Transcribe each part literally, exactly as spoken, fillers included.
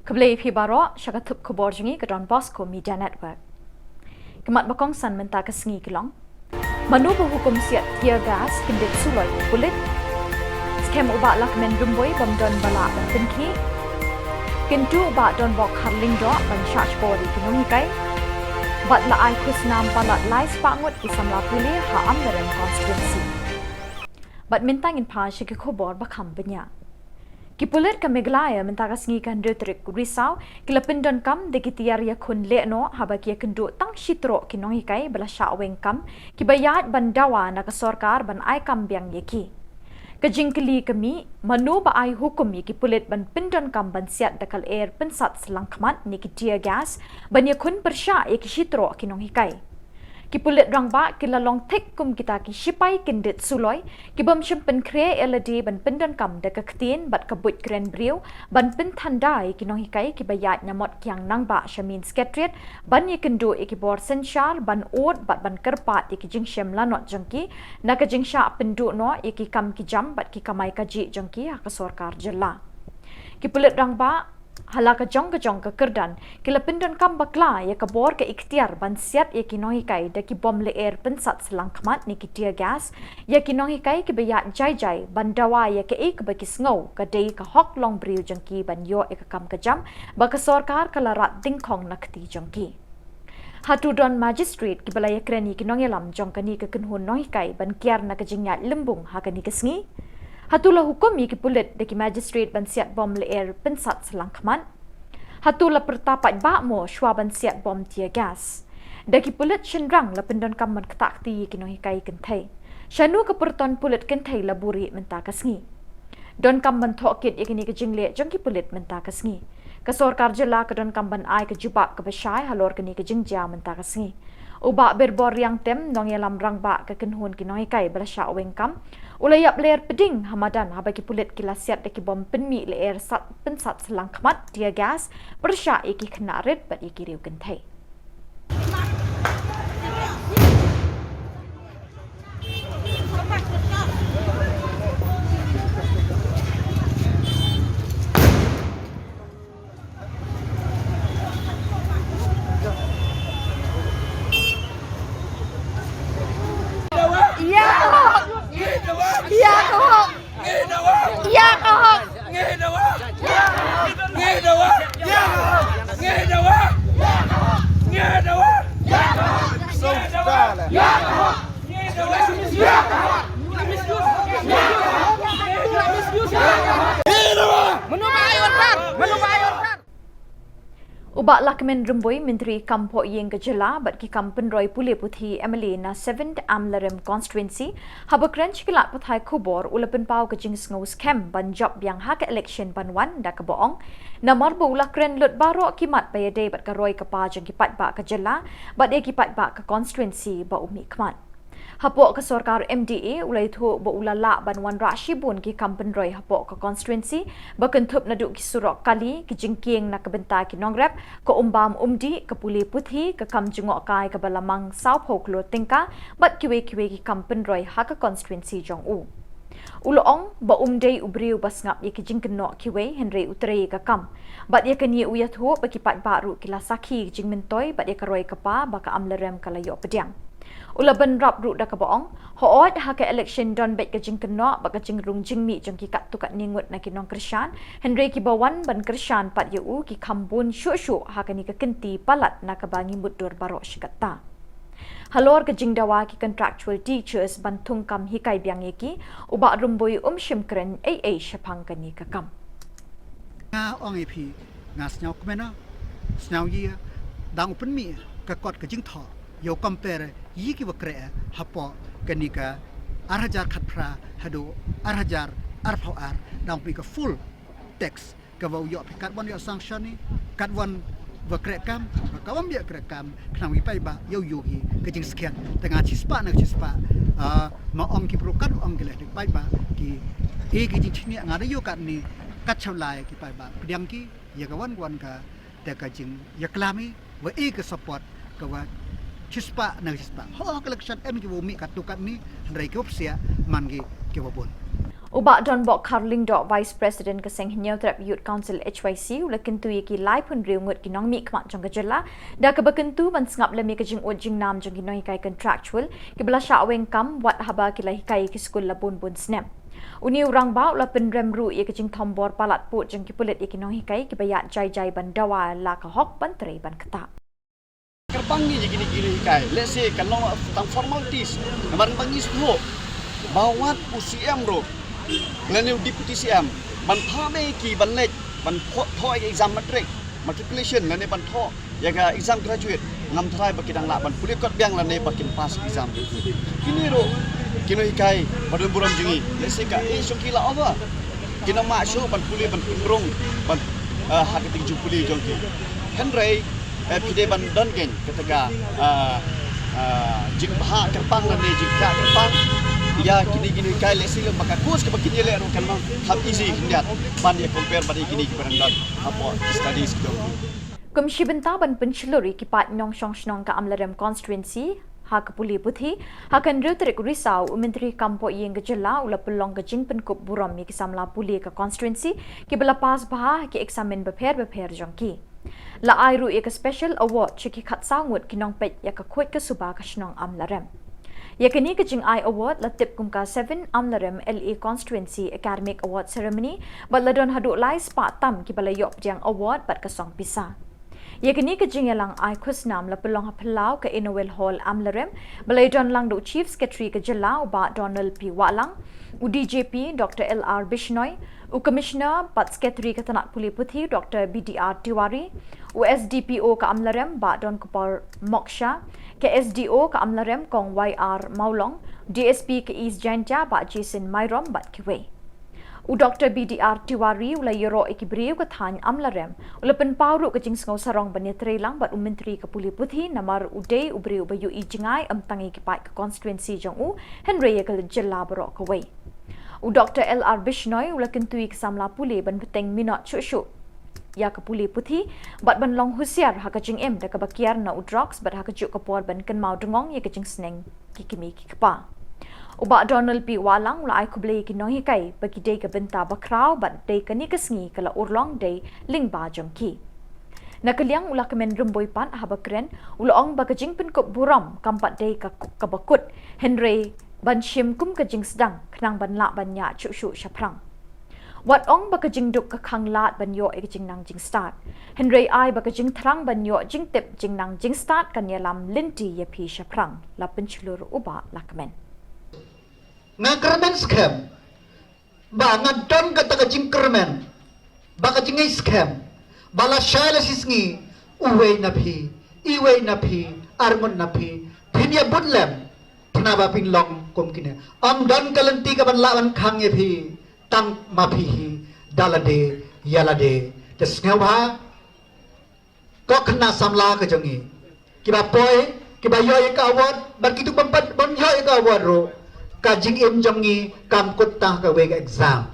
Khublei phi baroh sha ka thup khubor jong ngi ka Don Bosco Media Network. Ki mat ba kongsan mynta ka sngi ki long: Mano ba hukum siat tear gas kyndit suloi pulit? Skhem u Bah Lahkmen Rymbui bym don ba lah ban pynkhih. Kyntu u Bah Donbok Kharlyngdoh ban shah shkor ïa ki nonghikai. Bad la ai khusnam palat lai spah ngut ki samla pule ha Amlarem constituency. Bad mynta ngin phai sha ki khubor ba kham bniah. Ki pulit ka Meghalaya mynta ka sngi ka hynriew tarik Risaw ki la pyndonkam da ki tiar ïakhun lehnoh haba ki ïakynduh tang shi troh ki nonghikai ba la shah weng kam, kiba ïaid ban dawa na ka sorkar ban ai kam biang ïa ki. Ka jingkylli ka mih, mano ba ai hukum ïa ki pulit ban pyndonkam ban siat da ka lyer pynsat slangkhmat ne ki tear gas ban ïakhun pyrshah ïa ki shi troh ki nonghikai. Ki pulit rangbah ki la long thik kum kita ki shipai kyndit suloi, ki bym shym pynkhreh ïa lade ban pyndonkam da ka ktien bad ka buit kren briew ban pynthanda ïa ki nonghikai kiba ïaid na mot kiang nangbah sha main secretariat ban ïakynduh ïa ki bor synshar, ban ud bad ban kyrpad ïa ki jingshem lanot jong ki na ka jingshah pynduh noh ïa ki kam ki jam bad ki kamai kajih jong ki ha ka sorkar jylla. Ki pulit rangbah ha la ka jong ka jong ka kyrdan ki la pyndonkam bakla ïa ka bor ka iktiar ban siat ïa ki nonghikai da ki bom lyer pynsat slangkhmat ne ki tear gas ïa ki nonghikai kiba ïaid jai jai ban dawa ïa kaei kaba ki sngew ka dei ka hok long briew jong ki ban ïoh ïa ka kam ka jam ba ka sorkar ka la rat dyngkhong na kti jong ki. Hato don magistrate kiba la ïakren ïa ki nongïalam jong kane ka kynhun nonghikai ban kiar na ka jingïaid lymbung ha kane ka sngi? Hato la hukum ïa ki pulit da ki magistrate ban siat bom lyer pynsat slangkhmat? Hato la pyrta paidbah mo shwa ban siat bom tear gas? Da ki pulit shynrang la pyndonkam ban ktah kti ïa ki nonghikai kynthei? Shano ka pyrton pulit kynthei la buhrieh mynta ka sngi? Donkam ban thoh kit ïa kine ki jingleh jong ki pulit mynta ka sngi. Ka sorkar jylla ka donkam ban ai ka jubab kaba shai halor kine ki jingjia mynta ka sngi. U Bah Birbor Riangtem, nongïalam rangbah ka kynhun ki nonghikai ba la shah weng kam, u la ïap lyer pdeng ha madan haba ki pulit ki la siat da ki bom pynmih lyer sat pynsat slangkhmat, tear gas, pyrshah ïa ki khynnah rit bad ïa ki riew kynthei. U Bah Lahkmen Rymbui, Myntri Kam Pohïing ka Jylla bad ki kam pynroi pule puthi, M L A na Seventh Amlarem Constituency, haba kren sha ki lad pathai khubor u la pynpaw ka jingsngew skhem ban jop biang ha ka election ban wan da kaba ong, namar ba u la kren lut baroh ki mat ba ïadei bad ka roi ka par jong ki paidbah ka jylla bad ïa ki paidbah ka constituency ba u mihkhmat. Hapoh ka sorkar M D A u la ïathuh ba u la lah ban wanrah shibun ki kam pynroi hapoh ka constituency, ba kynthup naduh ki surok kali, ki jingkieng na ka bynta ki nongrep, ka umbam umdih, ka pule puthi, ka kam jngohkai kaba la mang sawphew klur tyngka bad kiwei kiwei ki kam pynroi ha ka constituency jong u. U la ong ba um dei u briew ba sngap ïa ki jingkynnoh kiwei hynrei u trei ïa ka kam. Bad ïa kane u ïathuh ba ki paidbah ruh ki la sakhi ïa ki jingmyntoi bad ïa ka roi ka par ba ka Amlarem ka la ïoh pdiang. U la bynrap ruh da kaba ong, hooid ha ka election don beit ka jingkynnoh bad ka jingrung jingmih jong ki katto katne ngut na ki nongkyrshan, hynrei kiba wan ban kyrshan pat ïa u ki kham bun shuh shuh ha kane ka kynti palat na kaba ngi mutdur baroh shi katta. Halor ka jingdawa ki contractual teachers ban thung kam hikai biang ïa ki, u Bah Rymbui um shym kren ei ei shaphang kane ka kam. Nga ong ïa phi, nga sngew kmen, sngew ïa, dang u pynmih ka kot ka jingthoh ïa u compare ïa kiba kreh hapoh kane ka ar hajar khatphra haduh ar hajar arphew ar, dang u pynmih ka full text kaba u ïoh phi katwan ïoh sanction ni, katwan ba kreh kam, ba ka bym ïoh kreh kam, khnang ba ki paidbah ïoh ïoh hi ka jingskhem. Te nga shispah na shispah, ah, ma ong ki bru kat ong ki leh, ki paidbah ki, eh, ki jingshaniah nga da ïoh katni, kat shawlai ki paidbah pdiang ki ïa ka wan wan ka, te ka jingïaklam hi wa eh ka support ka wa shispah na shispah. Ho ka election em ki wa mih katto katne, hynrei ki wa psiah man ki ki wa bun. U Bah Donbok Kharlyngdoh, Vice President ka Seng Hynñiewtrep Youth Council H Y C, u la kyntu ïa ki laiphew hynriew ngut ki nongmihkhmat jong ka jylla da kaba kyntu ban sngap lem ïa ka jingud jingnam jong ki nonghikai contractual kiba la shah weng kam wat haba ki la hikai ïa ki skul la bun bun snem. Une u rangbah u la pynrem ruh ïa ka jingthombor palat pud jong ki pulit ïa ki nonghikai kiba ïaid jai jai ban dawa la ka hok ban trei ban ktah. Kyrpang ngi ïa kine ki nonghikai, lehse kan long tang formalities. Namar ba ngi sngewthuh ba wat u C M ruh lane u Deputy C M ban phah beit ki ban leit ban thoh, thoh ïa ka exam matric, matriculation lane ban thoh ïa ka exam graduate, ngam tharai ba ki dang lah ban pule kot biang lane ba kin pass exam. Kine ruh ki nonghikai ba don burom jong ngi, lehse ka age jong ki la over. Ki nang mad shuh ban pule, ban pynrung ban, eh, ha ka jingpule jong ki. Hynrei, eh, phi dei ban don kein kata ka, eh, eh, jingbha kyrpang lane jingkha kyrpang ïa kine ki nonghikai, lehse lem ba ka course kaba kin ïaleh ruh kan long kham easy khyndiat ban ïa compare bad ïa kine kiba dang don hapoh studies ki jong ki. Kum shi bynta ban pynshlur ïa ki paid nongshong shnong ka Amlarem constituency ha ka pule puthi, ha ka hynriew tarik Risaw, u Myntri Kam Pohïing ka jylla u la pynlong ka jingpynkup burom ïa ki samla pule ka constituency kiba la pass bha ha ki eksamin bapher bapher jong ki. La ai ruh ïa ka special award sha ki khatsaw ngut ki nongpeit ïa ka khuid ka suba ka shnong Amlarem. Ïa kane ka jingai award la tip kum ka Seven Amlarem L A Constituency Academic Award Ceremony bad la don haduh lai spah tam kiba la ïoh pdiang award bad ka song pisa. Ïa kane ka jingïalang ai khusnam la pynlong ha phyllaw ka Innovel Hall Amlarem ba la ïadon lang da u Chief Secretary ka jylla u Bah Donald P Wahlang, u D G P Doctor L R Bishnoi, u Commissioner bad Secretary ka tnat pule puthi Doctor B D R Tiwari, u S D P O ka Amlarem Bah Donkupar Moksha, ka S D O ka Amlarem Kong Y R Mawlong, D S P ka East Jaintia Bah Jason Myrom bad kiwei. U Doctor B D R Tiwari u la ïaroh ïa ki briew ka thaiñ Amlarem, u la pynpaw ruh ka jingsngew sarong ban ïatreilang bad u Myntri ka pule puthi namar u dei u briew ba ïohi jngai ym tang ïa ki paid ka constituency jong u hynrei ïa ka jylla baroh kawei. U Doctor L R Bishnoi u la kyntu ïa ki samla pule ban bteng minot shuh shuh ïa ka pule puthi bad ban long husiar ha ka jingim da kaba kiar na u drugs bad ha kajuh ka por ban kynmaw dngong ïa ka jingsneng ki kmie ki kpa. U Bah Donald P Wahlang u la ai khublei ïa ki nonghikai ba ki dei ka bynta bakhraw bad dei kane ka sngi ka la urlong dei lyngba jong ki. Na ka liang u la kmen rymbui pat haba kren, u la ong ba ka jingpynkup burom kam pat dei ka, kaba kut, hynrei ban shim kum ka jingsdang khnang ban lah ban ñiah shuh shuh shaphrang. Wat ong ba ka jingduk ka khang lad ban ïoh ïa ka jingnang jingstad, hynrei ai ba ka jingthrang ban ïoh jingtip jingnang jingstad kan ïalam lynti ïa phi shaphrang, la pynshlur u Bah Lahkmen. Nga kyrmen skhem ba nga don kata ka jingkyrmen, ba ka jingngeit skhem ba lashai lashisngi uwei na phi, iwei na phi, arngut na phi, phin ïa bud lem, tang ba phin long kum kine. Ym don ka lynti kaban lah ban khang ïa phi tang ma phi hi da lade ïa lade. Te sngewbha ko khynnah samla ka jong ngi kiba poi, kiba ïoh ïa ka award bad kito bym pat, bym ïoh ïa ka award ruh, ka jingim jong ngi kam kut tang ha kawei ka exam.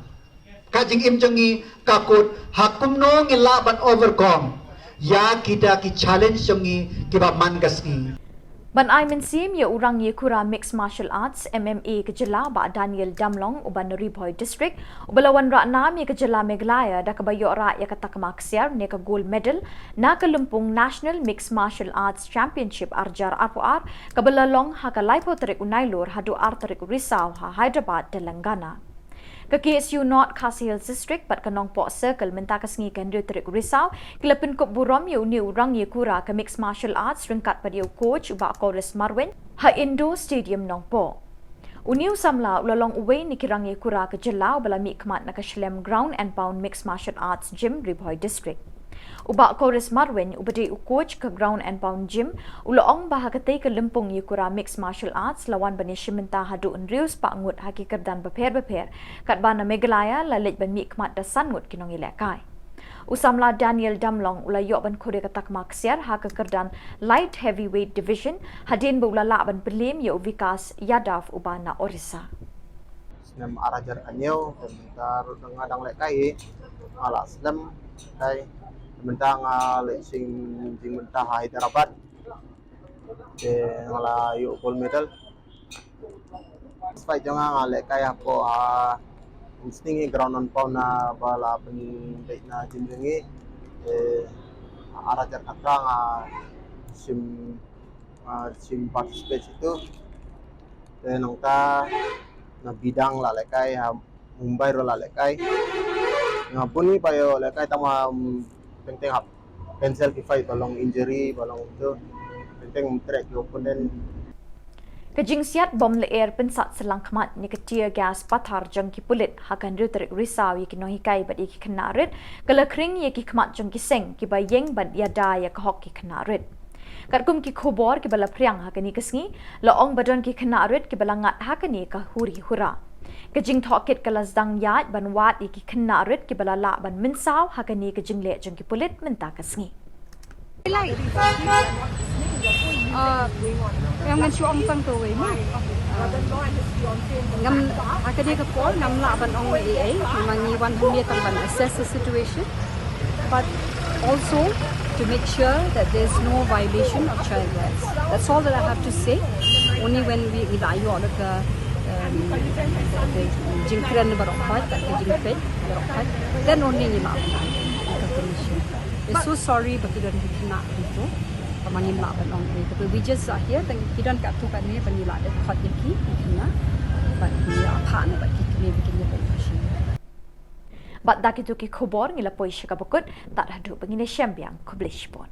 Ka jingim jong ngi ka kut ha kumno ngi lah ban overcome ïa kita ki challenge jong ngi kiba man ka sngi. Ban ai mynsiem ïa u rangïakura Mixed Martial Arts, M M A ka jylla Bah Daniel Damlong uba na Ri Bhoi District, uba la wanrah nam ïa ka jylla Meghalaya da kaba ïoh rah ïa ka takma ksiar ne ka gold medal na ka lympung National Mixed Martial Arts Championship ar hajar arphew ar kaba la long ha ka laiphew tarik u Nailur haduh ar tarik u Risaw ha Hyderabad, Telangana. Ka K S U North Khasi Hills District bad ka Nongpoh Circle mynta ka sngi ka hynriew tarik Risaw ki la pynkup burom ïa une u rangïakura ka Mixed Martial Arts ryngkat bad ïa u coach u Bah Koris Marwein ha Indoor Stadium Nongpoh. Une u samla u la long uwei na ki rangïakura ka jylla uba la mihkhmat na ka shlem Ground and Pound Mixed Martial Arts Gym, Ri Bhoi District. U Bah Koris Marwein uba dei u coach ka Ground and Pound Gym u la ong ba ha katei ka lympung ïakura Mixed Martial Arts la wan ban ïashim bynta haduh hynriew spah ngut ha ki kyrdan bapher bapher katba na Meghalaya la leit ban mihkhmat da san ngut ki nongïalehkai. U samla Daniel Damlong u la ïoh ban khur ïa ka takma ksiar ha ka kyrdan Light Heavyweight Division hadien ba u la lah ban pynliem ïa u Vikas Yadav uba na Orissa. Snem ar hajar khathynñiew, te mynta ruh nga dang lehkai hi, nga la slem kai, mynta nga leit shim jingmynta ha Hyderabad, te nga la ïoh gold medal. Despite jong nga nga lehkai hapoh ha Sning i ground on pau na ba la pynbeit na jingdeng i, eh, ara jar katra nga shim, ah, shim participate itu. Te nangta na Bidang la lehkai, ha Mumbai ruh la lehkai. Nga bun i ba ïoh lehkai tang ma, mm, teng teng hap cancel ki fight ba long injury, ba long itu. Teng teng trek ki opponent. Ka jingsiat bom lyer pynsat shyllangkhmat ne ka tear gas pathar jong ki pulit ha ka hynriew tarik Risaw ïa ki nonghikai bad ïa ki khynnah rit ka la khring ïa ki khmat jong ki seng kiba ïeng ban ïada ïa ka hok ki khynnah rit. Katkum ki khubor kiba la phriang ha kane ka sngi, la ong ba don ki khynnah rit kiba la ngat ha kane ka huri hura. Ka jingtohkit ka la sdang ïaid ban wad ïa ki khynnah rit kiba la lah ban mynsaw ha kane ka jingleh jong ki pulit mynta ka sngi. Lai. Ah, ngam ngan shu ong tang kawei mo. Ah, ngam, ha kane ka por ngam lah ban ong ei ei, namar ngi wan hangne tang ban assess the situation, but also to make sure that there's no violation of child rights. That's all that I have to say. Only when we, ngi la ïoh da ka, um, ka jingkren baroh pat, ka jingpeit baroh pat, then only ngi lah ban ai ka permission. We're so sorry ba ki don ki khynnah hangto. Ba ma ngim lah ban ong ei. But we just are here, tang ki don katto katne ba ngi lah dep khot ïa ki, ki khynnah. Bad ngi ïa phah noh bad ki kmie ba kin ïa peit pyrshah. Bad da kito ki khubor ngi la poi sha kaba kut, tad haduh ba ngin ïashem biang, khublei shibun.